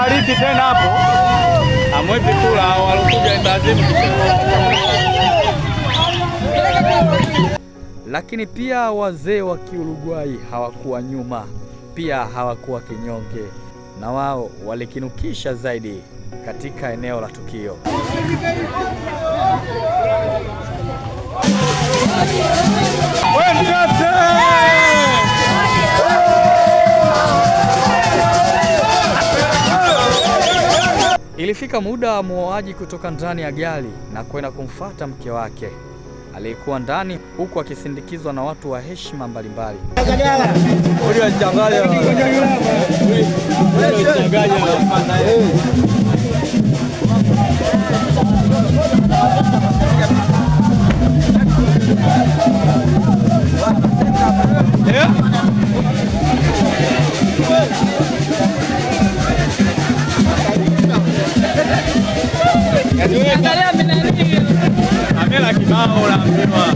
Mkibariki tena hapo hamwezi kula, walokuja itazimu. Lakini pia wazee wa Kiuruguay hawakuwa nyuma, pia hawakuwa kinyonge, na wao walikinukisha zaidi katika eneo la tukio. Ilifika muda wa muoaji kutoka ndani ya gari na kwenda kumfata mke wake aliyekuwa ndani, huku akisindikizwa na watu wa heshima mbalimbali. Kamera kibao naambiwa.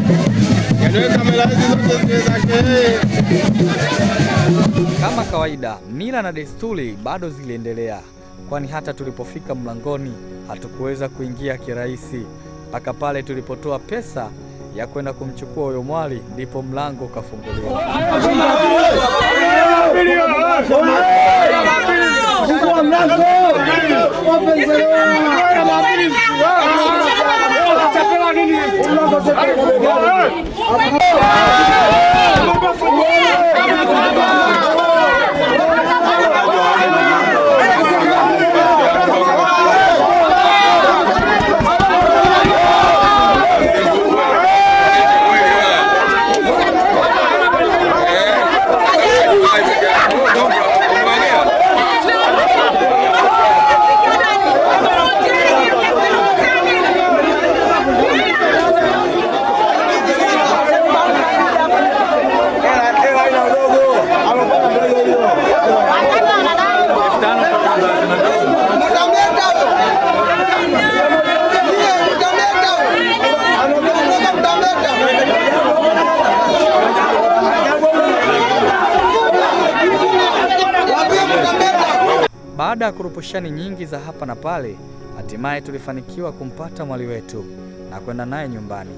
Kama kawaida, mila na desturi bado ziliendelea, kwani hata tulipofika mlangoni hatukuweza kuingia kirahisi mpaka pale tulipotoa pesa ya kwenda kumchukua huyo mwali, ndipo mlango ukafunguliwa. Baada ya kurupushani nyingi za hapa na pale, hatimaye tulifanikiwa kumpata mwali wetu na kwenda naye nyumbani.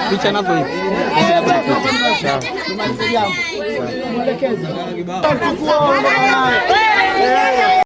Picha nazo hivi.